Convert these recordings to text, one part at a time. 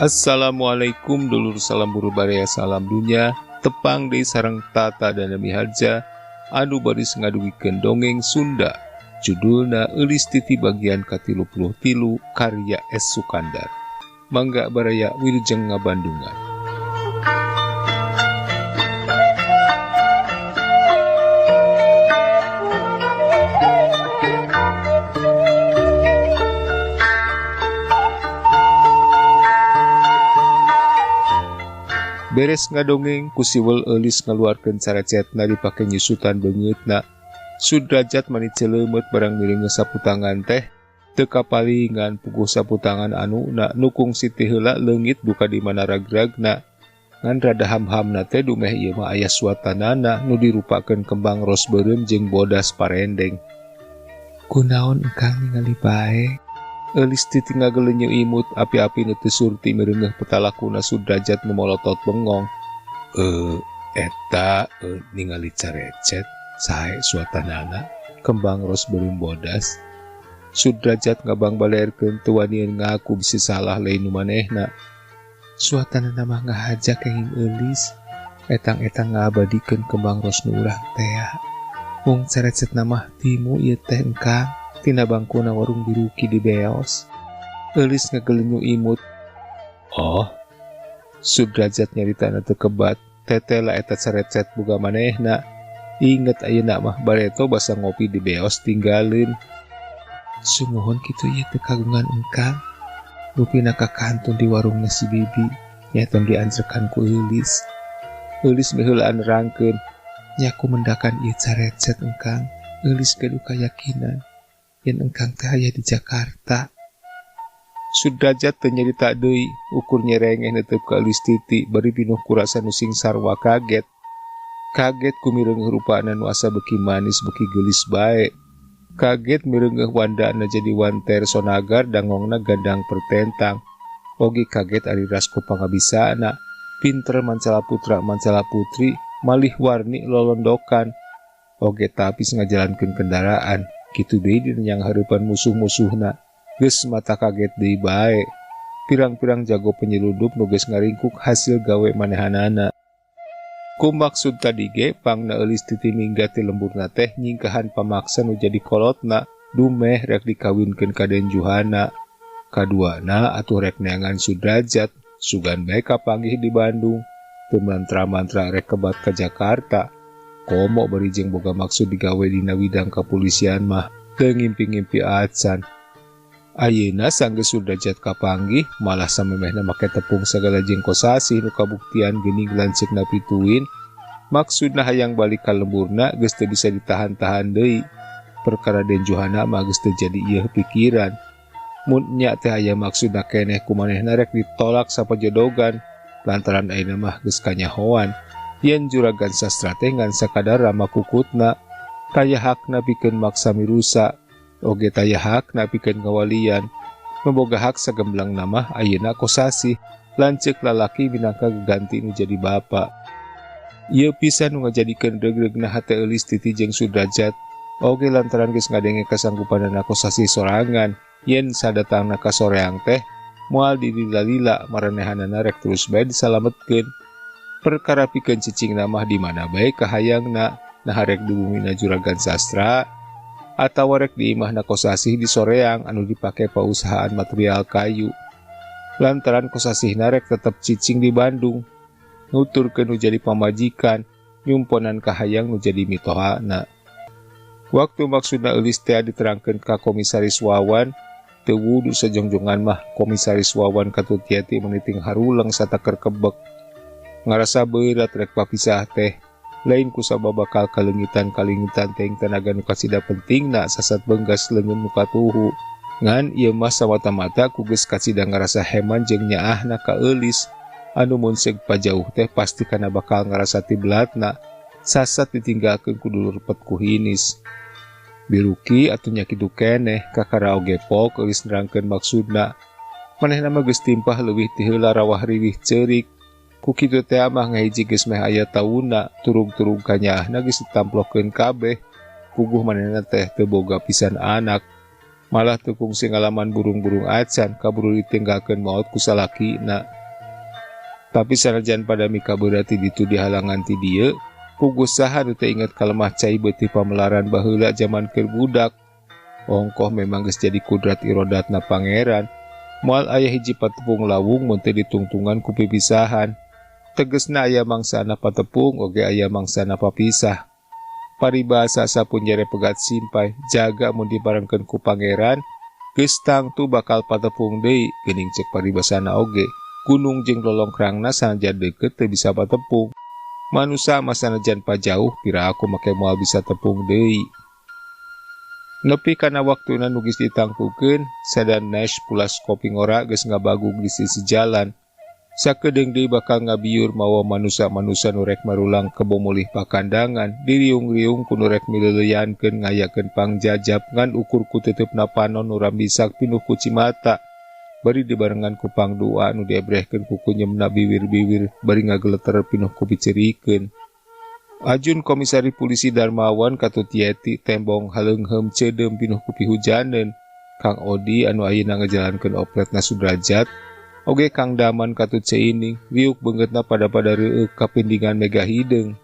Assalamualaikum dulur, salam buru baraya, salam dunya. Tepang deui sareng Tata dan Miharja anu baris ngadugikeun dongeng Sunda. Judulna Eulis Titi bagian ka-33 karya S. Sukandar. Mangga baraya wilujeng ngabandungan. Beres ngadongeng, ku siwel Eulis ngaluarkeun carecetna dipake nyusutan beungeutna. Sudrajat mani celeumeup barang miring saputangan teh, teu kapalingan puguh saputangan anuna nu kungsi ti heula leungit duka di mana ragragna. Ngan rada ham-hamna teh dumeh ieu mah aya suatanana nu dirupakeun kembang ros beureum jeung bodas parendeng. Kunaon engkang ningali bae? Eulis titi ngagelenyu imut api-api nu teu surti mireungeuh petalakuna Sudrajat nu molotot bengong. Eta ningali carecet sae suatanana kembang ros beureum bodas. Sudrajat ngabangbalerkeun teu wanian ngaku bisi salah lain nu manehna. Suatanana mah ngahaja kenging Eulis, etang-etang ngabadikeun kembang ros nu urang tea. Mung carecetna mah timu ieu teh engkang tina bangkuna warung biruki di beos. Eulis ngagelenyu imut. Oh, Sudrajat nyaritana teu kebat, tetela eta carecet boga manehna. Inget ayeuna mah bareto basa ngopi di beos tinggalin. Sumuhun kitu ieu teh kagungan engkang. Rupina kakantun di warungna si bibi, nya tong dianjekan ku Eulis. Eulis miheulaan nerangkeun, nya ku mendakan ieu carecet engkang. Eulis gaduh kayakinan yen engkang teh aya di Jakarta. Sudrajat teu nyarita deui, ukur nyerengeh netep ka Eulis Titi bari pinuh ku rasa nu sing sarwa kaget. Kaget ku mireungeuh rupana nu asa beuki manis beuki geulis bae. Kaget mireungeuh wandana jadi wanter sonagar dangongna gandang pertentang. Oge kaget ari rasku pangabisana, pinter mancala putra mancala putri, malih warni lolondokan. Oge tapis ngajalankeun kendaraan. Kitu deui dina nyang hareupan musuh-musuhna. Geus mata kaget deui bae. Pirang-pirang jago penyeludup nu geus ngaringkuk hasil gawe manehanana. Ku maksud tadi ge pangna Eulis Titi minggat ti lemburna teh nyingkahan pamaksa nu jadi kolotna dumeh rek dikawinkeun ka Den Juhana. Kaduana atuh rek neangan Sudrajat, sugan bae kapanggih di Bandung. Teu mantra-mantra rek kebat ka Jakarta. Komo bari jeung boga maksud digawe dina widang kapolisian mah teu ngimpi-ngimpi acan. Ayeuna sanggeus Sudrajat kapanggih malah samemehna make tepung sagala jeung kosasih nu kabuktian geuning lanceukna pituin. Maksudna hayang balik ka lemburna geus teu bisa ditahan-tahan deui. Perkara Den Juhana mah geus teu jadi ieu pikiran. Mun nya teh aya maksudna keneh ku manehna rek ditolak sapajodogan lantaran ayeuna mah geus kanyahoan. Yen juragan sastra teh ngan sakadar rama kukutna, taya hakna pikeun maksa mirusa, oge taya hakna pikeun ngawalian. Memboga hak sagemblang nama ayeuna kosasih, lanceuk lalaki minangka geganti nu jadi bapa. Ieu pisan nu ngajadikeun reugreugna hate Eulis Titi jeung Sudrajat, oge lantaran geus ngadenge kasanggupanana kosasih sorangan, yen sadatangna ka soreang teh moal dilila-lila maranehanana rek terus bae disalametkeun. Perkara pikeun cicingna mah di mana bae kahayangna, nah rek di bumina juragan sastra atawa rek di imahna kosasih di soreang anu dipake pausahaan material kayu. Lantaran kosasihna rek tetep cicing di Bandung, nuturkeun nu jadi pamajikan, nyumponan kahayang nu jadi mitohana. Waktu maksudna Eulis teh diterangkeun ka Komisaris Wawan, teu wudu sajongjongan mah Komisaris Wawan katutiati meniting haruleng sataker kebek. Ngarasa beurat rek papisah teh, lain ku sabab bakal kalengitan-kalengitan teh tenaga nu kasida pentingna sasat benggas leungeun nu katuhu. Ngan ieu mah samata-mata ku geus kasida ngarasa heman jeung nyaahna ka Eulis, anu mun seug pajauh teh pasti kana bakal ngarasa tiblatna, sasat ditinggalkeun ku dulur pet ku hinis. Biruki atuh nya kitu keneh kakara oge pok Eulis nerangkeun maksudna. Manehna mah geus timpah leuwih ti heula rawah riwih ceurik. Ku kitu teh mah ngahiji geus meh aya taunna, turung-turung kanyaahna geus ditamplokeun kabeh. Puguh manehna teh teu boga pisan anak. Malah teu kungsi ngalaman burung-burung acan kaburu ditinggalkeun maot ku salakina. Tapi sanajan pada mikabeura ti ditu dihalangan ti dieu, puguh saha nu teu inget ka lemah cai beuti pamelaran baheula jaman keur budak. Ongkoh memang geus jadi kudrat irodatna pangeran. Moal aya hiji patepung lawung mun teu ditungtungan ku pipisahan. Tegesna aya mangsana patepung oge aya mangsana papisah. Paribasa sapunjere pegat simpai, jaga mun dibarengkeun ku pangeran, geus tangtu bakal patepung deui, geuning cek paribasana oge. Gunung jeung lolongkrangna sanajan deukeut teu bisa patepung. Manusa mah sanajan pajauh pira aku make moal bisa tepung deui. Nepi kana waktuna nu geus ditangtukeun, sedan Nash pulas kopi ngora geus ngabagug di sisi jalan. Sakedeung deui bakal ngabiur mawa manusa-manusa nu rek marulang kebo mulih pakandangan, diriung-riung ku nu rek mileuleyankeun ngayakeun pangjajab ngan ukur ku teuteup panon nu rambisak pinuh ku cimata. Bari dibarengan ku pangdua nu diebrehkeun ku kunyemna biwir-biwir bari ngageleter pinuh ku picerikeun. Ajun komisari polisi Darmawan katut Yeti tembong haleungheum ceudeum pinuh ku pihujaneun. Kang Odi anu ayeuna ngajalankeun opletna Sudrajat oge Kang Daman katut Ceining riuk beungeutna pada-pada reueuk kapindingan mega hideung.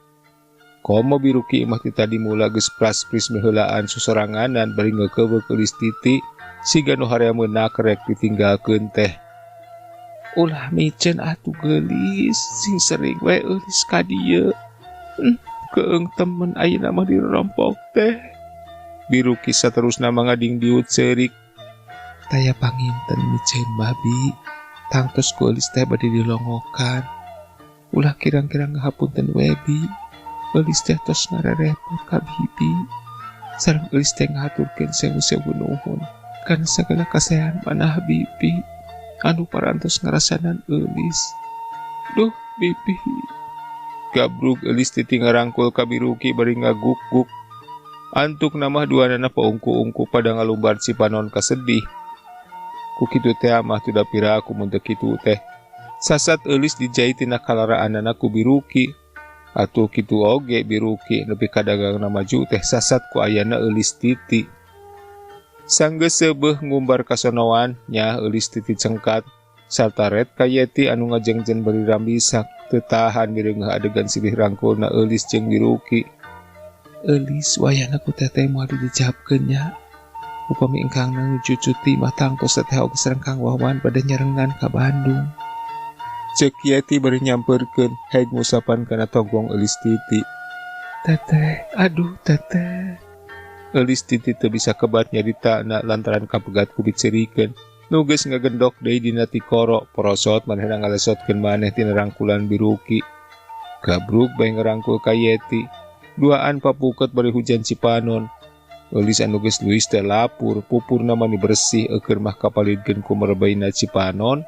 Komo Biruki imah ti tadi mula geus pras-pris meheulaan sosoranganan bari ngeukeubeuh Eulis Titi siga nu hoream meuna kerek ditinggalkeun teh. Ulah miceun atuh geulis, sing sering we eulis ka dieu. Keung temen ayeuna mah dirompok teh. Biruki saterusna mangading diut ceurik. Taya panginten miceun babi. Tangtos ku Eulis teh bade dilongokan. Ulah kirang-kirang ngahapunten we bi. Eulis teh tos ngarerepot ka bibi. Sareng Eulis teh ngahaturkeun sewu-sewu nuhun kana sagala kasaean manah bibi anu parantos ngarasanan Eulis. Duh bibi. Gabrug Eulis titi ngarangkul ka Biruki bari ngaguk-guk. Antuk namah duanana paungku-ungku pada ngalumbar cipanon kasedih. Ku kitu teh mah tuda pira aku mun teu kitu teh. Sasat Eulis dijai tina kalaraanana ku Biruki. Atuh kitu oge Biruki nepi ka dagangna maju teh sasat ku ayana Eulis Titi. Sanggeus seubeuh ngumbar kasonoan nyah Eulis Titi cengkat sarta ret ka Yeti anu ngajengjen bari rambisak teu tahan mireungeuh adegan silih rangkulna Eulis jeung Biruki. Eulis wayahna ku teteh moal dijabkeun nya. Upami engkang nuju cuti mah tangtos teteh oge sareng Kang Wawan bade nyarengan ka Bandung. Ceuk Yeti bari nyamperkeun heg ngusapan kana tonggong Eulis Titi. Teteh, aduh teteh. Eulis Titi teu bisa kebat nyaritana lantaran kapegat ku bicerikeun. Nu geus ngagendok deui dina tikoro, porosot manehna ngalesotkeun maneh tina rangkulan Biruki. Gabrug bae ngarangkul ka Yeti. Duaan papuket bari hujan cipanon. Eulis anu geus leuwis teh lapur, pupurna mani bersih eukeun mah kapalidkeun ku merebaina cipanon.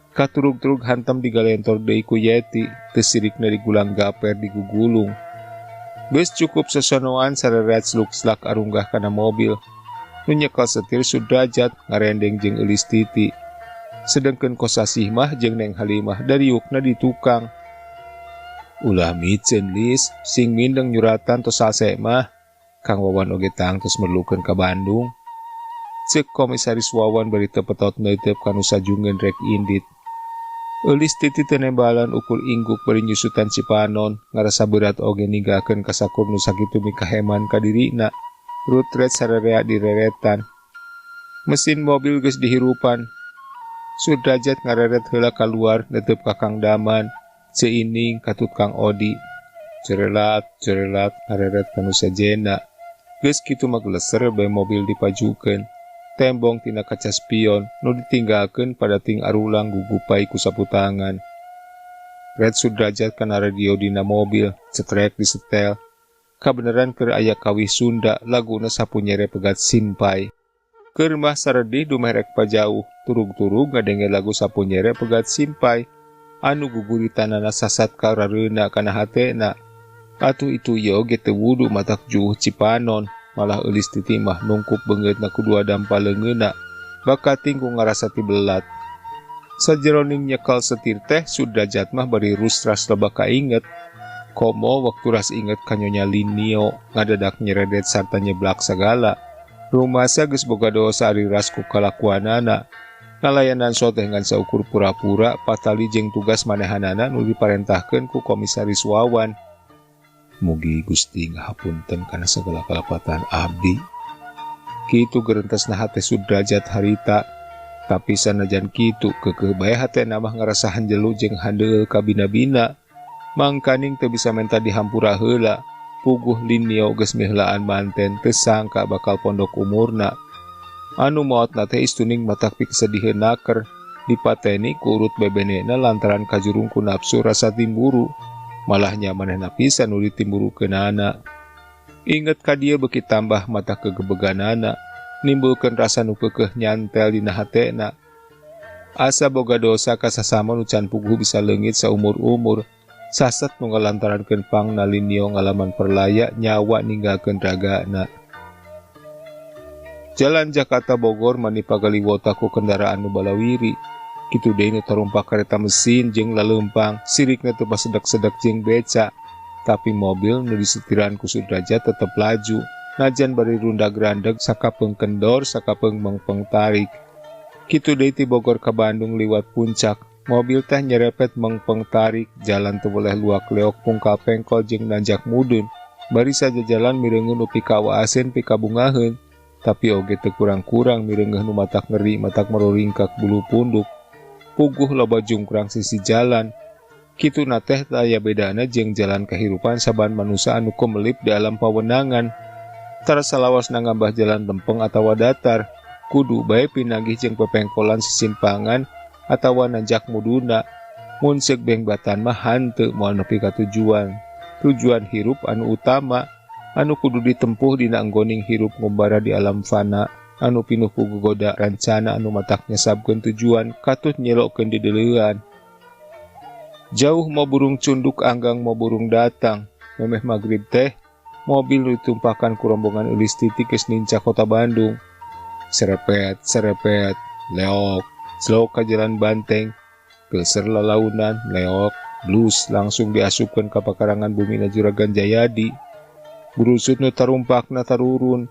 Katurug-turug hantam digalentor deui ku Yeti, teu sirikna digulang gaper digugulung. Geus cukup sosonoan sareret sluk-slak arunggah kana mobil. Nu nyekel setir Sudrajat ngarendeng jeung Eulis Titi. Sedengkeun Kosasih mah jeung Neng Halimah dariukna di tukang. Ulah miceun Lis, sing mindeng nyuratan tos salse mah. Kang Wawan oge tangtos merlukeun ka Bandung. Ceuk komisaris Wawan bari teu petot neuteup ka nu sajungeun rek indit. Eulis Titi teu nembalan ukur ingguk bari nyusutan cipanon, ngarasa berat oge ninggalkeun kasakur nu sakitu mikaheman ka dirina. Rutret sararea direretan. Mesin mobil geus dihirupan. Sudrajat ngareret heula kaluar neuteub ka Kang Daman, Ceining katut Kang Odi. Cerelat, cerelat ngareret ka nu sejena. Geus kitu mah geleser bae mobil dipajukeun. Tembong tina kaca spion nu ditinggalkeun pada ting arulang gugupai ku sapu tangan. Red Sudrajat kana radio dina mobil, cetrek disetel. Kabeneran keur aya kawih Sunda laguna sapunyere pegat simpai. Keur mah saredih dumeh rek pajauh, turug-turug ngadenge lagu sapunyere pegat simpai. Anu guguritanana sasat ka rareuna kana hatena. Atuh itu ieu oge teu wudu matak juuh cipanon. Malah Eulis Titi mah nungkup beungeutna ku dua dampa leungeunna, bakating ku ngarasa tibelat. Sajeroning nyekel setir teh Sudrajat mah bari rusras loba kainget. Komo waktu ras inget ka Nyonya Linio ngadadak nyeredet sarta nyeblak sagala. Rumasa geus boga dosa ari ras ku kalakuanana. Ngalayanan soteh ngan saukur pura-pura patali jeung tugas manehanana nu diparentahkeun ku Komisaris Wawan. Mugi Gusti ngahapunten kana sagala kalepatan abdi. Kitu gerentesna hate Sudrajat harita. Tapi sanajan kitu keukeuh bae hatena mah ngarasa hanjelu jeung handeul ka bina-bina. Mangkaning teu bisa menta dihampura heula. Puguh Linio geus miheulaan manten teu sangka bakal pondok umurna. Anu maotna teh istuning matak pikasediheun naker dipateni ku urut bebenena lantaran kajurung ku nafsu rasa timburu. Malah manehna pisan nu ditimburukeunana. Inget ka dieu beuki tambah mata kegebeganana, nimbulkeun rasa nu keukeuh nyantel dina hatena. Asa boga dosa ka sasama nu can puguh bisa leungit saumur-umur. Saset nu ngalantarankeun pangna Linio ngalaman perlaya nyawa ninggalkeun ragana. Jalan Jakarta Bogor mani pagaliwota ku kendaraan nu balawiri. Kitu deui nu tarumpak kareta mesin jeung laleumpang, sirikna teu pasedek-sedek jeung beca. Tapi mobil nu disetiran ku Sudrajat tetep laju. Najan bari rundag-randeg sakapeung kendor sakapeung mengpeng tarik. Kitu deui ti Bogor ka Bandung liwat puncak. Mobil teh nyerepet mengpeng tarik, jalan teu boleh luak leok pungkal pengkol jeung nanjak mudun. Bari saja jalan mireungeun nu pikawaaseun pikabungaheun. Tapi oge teu kurang-kurang mireungeuh nu matak ngeri matak meruringkak bulu punduk. Puguh loba jungkrang sisi jalan. Kituna teh taya bedana jeung jalan kahirupan saban manusa anu kumelip di alam pawenangan. Tara salawasna ngambah jalan lempeng atawa datar. Kudu bae pinanggih jeung pepengkolan sisimpangan atawa nanjak muduna. Mun seuk bengbatan mah hanteu moal nepi ka tujuan. Tujuan hirup anu utama anu kudu ditempuh dina anggoning hirup ngumbara di alam fana anu pinuh ku gogoda rancana anu matak nyesabkeun tujuan katut nyelokeun dideleuan. Jauh mau burung cunduk anggang mau burung datang. Memeh magrib teh mobil nu ditumpakan ku rombongan Eulis Titi geus nincak kota Bandung. Serepet serepet leok slok ka jalan Banteng, geser lalaunan leok blus langsung diasupkeun ka pakarangan bumina Juragan Jayadi. Burusut nu tarumpakna tarurun.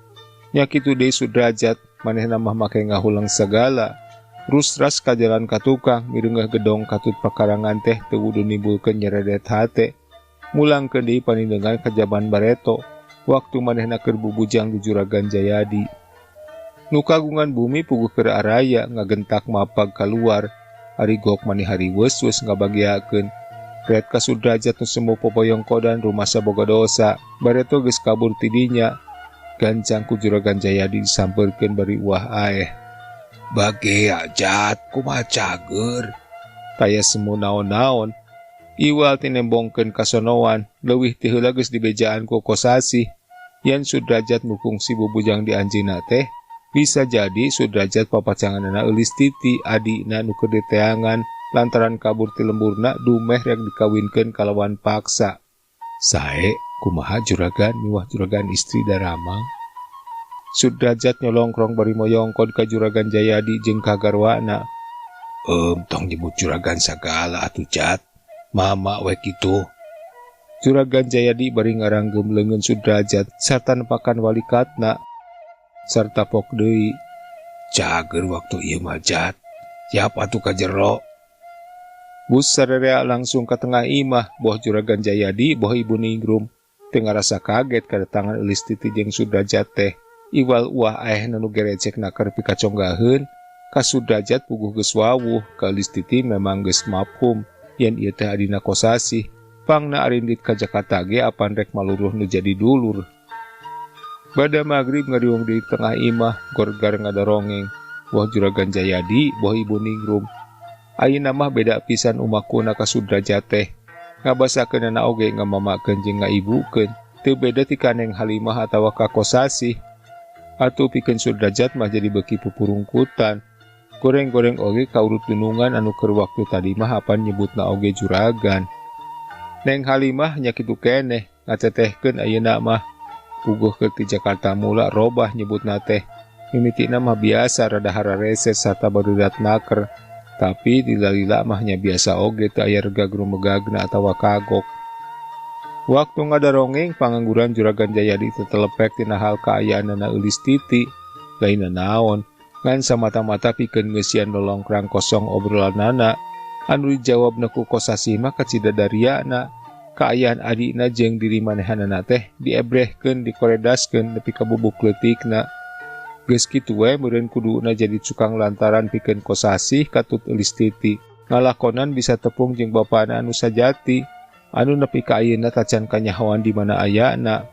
Nya kitu deui Sudrajat manehna mah make ngahulang sagala. Rusras ka jalan ka tukang mireungeuh gedong katut pakarangan teh teu wudu nimbulkeun nyeredet hate. Mulangkeun deui panindengan ka jaman bareto waktu manehna keur bubujang di Juragan Jayadi. Nu kagungan bumi puguh keur araya ngagentak mapag kaluar. Ari gok mani hariweus weus ngabagiakeun. Ret ka Sudrajat nu semu popoyong kodan rumasa boga dosa. Bareto geus kabur ti dinya. Gancang ku Juragan Jayadi disampeurkeun bari uah aeh. Bagea jat kumaha cager. Taya semu naon-naon. Iwal tinembongkeun kasonoan leuwih ti heula geus dibejaan ku Kosasih. Yen Sudrajat nu kungsi bubujang di anjeunna teh bisa jadi Sudrajat papacanganana Eulis Titi adina nu keur diteangan lantaran kabur ti lemburna dumeh rek dikawinkeun kalawan paksa. Sae kumaha juragan miwah juragan istri daramang. Sudrajat nyolongkrong bari moyongkod ka Juragan Jayadi jeung ka garwana. Tong nyebut juragan sagala atuh jat. Mama we kitu. Juragan Jayadi bari ngaranggem leungeun Sudrajat sarta nepakan walikatna sarta pok deui. Cager waktu ieu mah jat. Siap atuh ka jero. Bus sarerea langsung ka tengah imah boh Juragan Jayadi boh Ibu Ningrum. Teu ngarasa kaget kadatangan Eulis Titi jeung Sudrajat teh. Iwal uah aehna nu gerecek naker pikaconggaheun ka Sudrajat puguh geus wawuh ka Eulis Titi memang geus mafhum yen ieu teh adina Kosasih. Pangna arindit ka Jakarta ge apan rek maluruh nu jadi dulur. Bada magrib ngariung di tengah imah gorgar ngadarongeng boh Juragan Jayadi boh Ibu Ningrum. Ayeuna mah beda pisan umakuna ka Sudrajat teh. Ngabasakeunana oge ngamamakeun jeung ngaibukeun. Teu beda ti ka Neng Halimah atawa ka Kosasih. Atuh pikeun Sudrajat mah jadi beuki pupurungkutan. Goreng-goreng oge kaurut dunungan anu keur waktu tadi mah apan nyebutna oge juragan. Neng Halimah nya kitu keneh ngatetehkeun ayeuna mah. Puguh keur ti Jakarta mula robah nyebutna teh. Mimitina mah biasa rada hararese sarta barudat naker. Tapi dilila mah nya biasa oge teu aya regag rumegagna atawa kagok. Waktu ngadarongeng pangangguran Juragan Jayadi tetelepek tina hal kaayaanana Eulis Titi. Lainna naon, Ngan samata-mata pikeun ngeusian lolongkrang kosong obrolanana anu dijawabna ku Kosasih mah kacida dariana. Kaayaan adina jeung diri manehanana teh diebrehkeun dikoredaskeun nepi ka bubuk leutikna. Geus kitu we meureun kuduna jadi cukang lantaran pikeun Kosasih katut Eulis Titi. Ngalakonan bisa tepung jeung bapana anu sajati anu nepi ka ayeuna tacan kanyahoan di mana ayana.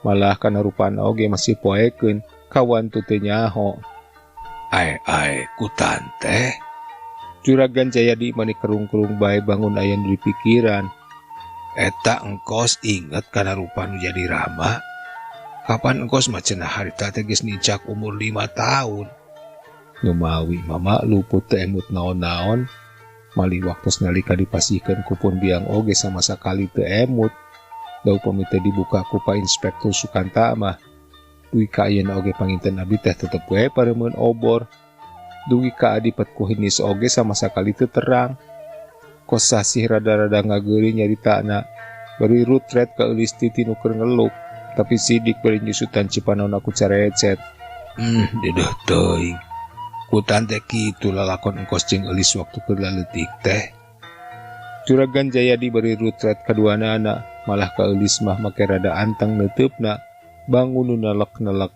Malah kana rupana oge masih poekeun kawantu teu nyaho. Ae ae kutan teh. Juragan Jayadi mani kerung-kerung bae bangun aya nu dipikiran. Eta engkos inget kana rupa nu jadi rama. Kapan engkos mah cenah harita teh geus nincak umur 5 tahun. Numawi mama luput teu emut naon-naon. Malih waktos nalika dipasihkeun ku pun biang oge sama sakali teu emut. Da upami teu dibuka ku Pak Inspektur Sukanta mah. Dugi ka ayeuna oge panginten abdi teh tetep we pareumeun obor. Dugi ka adipet ku hinis oge sama sakali teu terang. Kosasih rada-rada ngageuri nyaritana. Bari rutret ka Eulis Titi nu keur ngeluk, tapi sidik bari nyusutan cipanona ku carecet. Dedeuh teuing. Kutan teh kitu lalakon engkos jeung Eulis waktu keur laleutik teh. Juragan Jayadi bari rutret kaduanana, malah ka Eulis mah make rada anteng neuteupna, bangun nu nelek-nelek.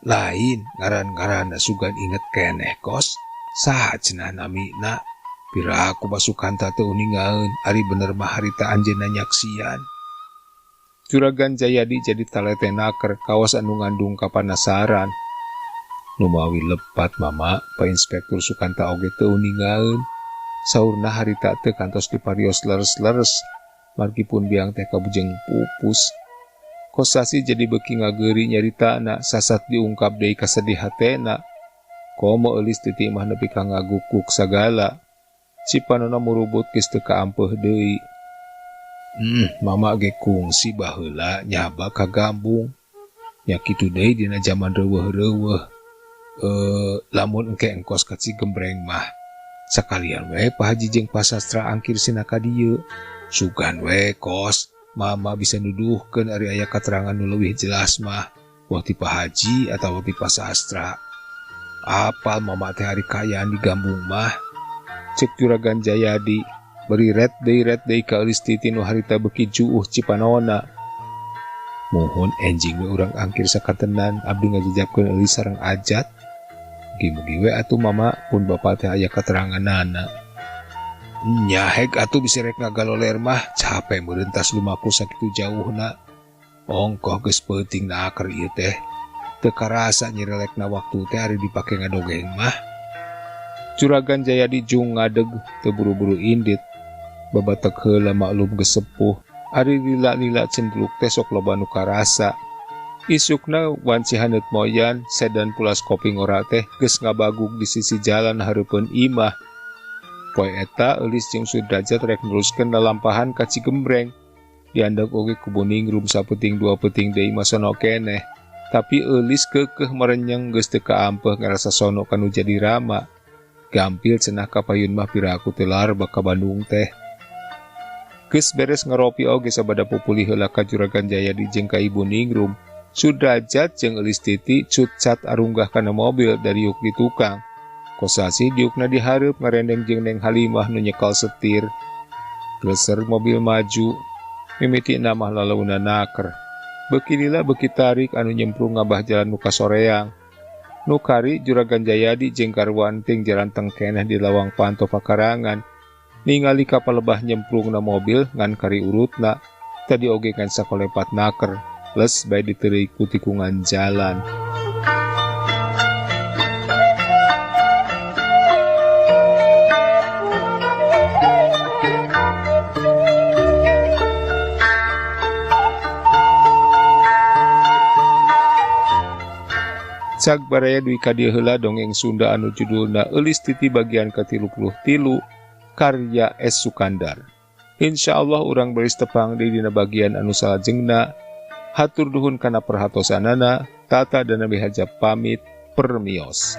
Lain ngaran-ngaranna sugan inget keneh kos, saha cenah namina? Pira aku Sukanta teu uningaeun, ari bener mah harita anjeunna nyaksian. Juragan Jayadi jadi talete naker kawas anu ngandung kapanasaran. Numawi lepat mama, Pak Inspektur Sukanta oge teu uningaeun. Saurna harita teu kantos diparios leres-leres, margi pun biang teh kabujeng pupus. Kosasih jadi beuki ngageuri nyaritana, sasat diungkap deui kasedih hatena. Komo Eulis Titi mah nepi ka ngagukuk sagala. Cipanona murubut geus teu kaampeuh deui. Mama ge kungsi baheula nyaba ka Gambung. Nya kitu deui dina jaman reuweuh-reuweuh. Lamun engke engkos ka Cigembreng mah sakalian we Pak Haji jeung Pak Sastra angkir sina ka dieu. Sugan we kos, mama bisa nuduhkeun ari aya katerangan nu leuwih jelas mah, wah ti Pak Haji atawa ti Pak Sastra. Apal mama teh ari kaayaan di Gambung mah. Cek Juragan Jayadi beri ret deui ka Eulis Titi nu harita beuki juuh cipanona. Muhun enjing we urang angkir sakatenan abdi ngajejapkeun Eulis sareng Ajat. Mugi-mugi we atuh mama pun bapa teh aya kateranganana. Nyaheg atuh bisi rek ngagaloler mah capek meureun tas lumaku sakitu jauhna. Ongkoh geus peuting naker ieu teh. Teu karasa nyerelekna waktu teh ari dipake ngadogeng mah. Juragan Jayadi jung ngadeg teu buru-buru indit. Babatek heula maklum geus sepuh. Ari lila-lila cendruk teh sok loba nu karasa. Isukna wanci haneut moyan sedan pulas kopi ngora teh geus ngabagug di sisi jalan hareupeun imah. Poe eta Eulis jeung Sudrajat rek neruskeun lalampahan ka Cigembreng. Diandeuk oge ku Buningrum sapeting dua peting deui mah sono keneh. Tapi Eulis keukeuh merenyeng geus teu kaampeuh ngarasa sono kanu jadi rama. Gampil cenah kapayun mah piraku teu larba ka Bandung teh. Geus beres ngaropi oge sabada pupulih heula ka Juragan Jayadi jeung ka Ibu Ningrum. Sudrajat jeung Eulis Titi cut-cat arunggah kana mobil dari yuk di tukang. Kosasih diukna dihareup ngarendeng jeung Neng Halimah nu nyekal setir. Gleser mobil maju, mimitina mah lalauna naker. Beuki lila beuki tarik anu nyemprung ngabah jalan muka soreang. Nu kari Juragan Jayadi jeung garwan ting jalan tengkeneh di lawang panto pakarangan. Ningali kapalebah nyemprungna mobil ngan kari urutna. Tadi oge ngan sakolepat naker. Les bae diteureuy ku tikungan jalan. Cag baraya dugi ka dieu heula dongeng Sunda anu judulna Eulis Titi bagian ke-33 karya S. Sukandar. Insyaallah urang baris tepang deui dina bagian anu salajengna. Hatur nuhun kana perhatosanana. Tata dan Nabi Haja pamit, permios.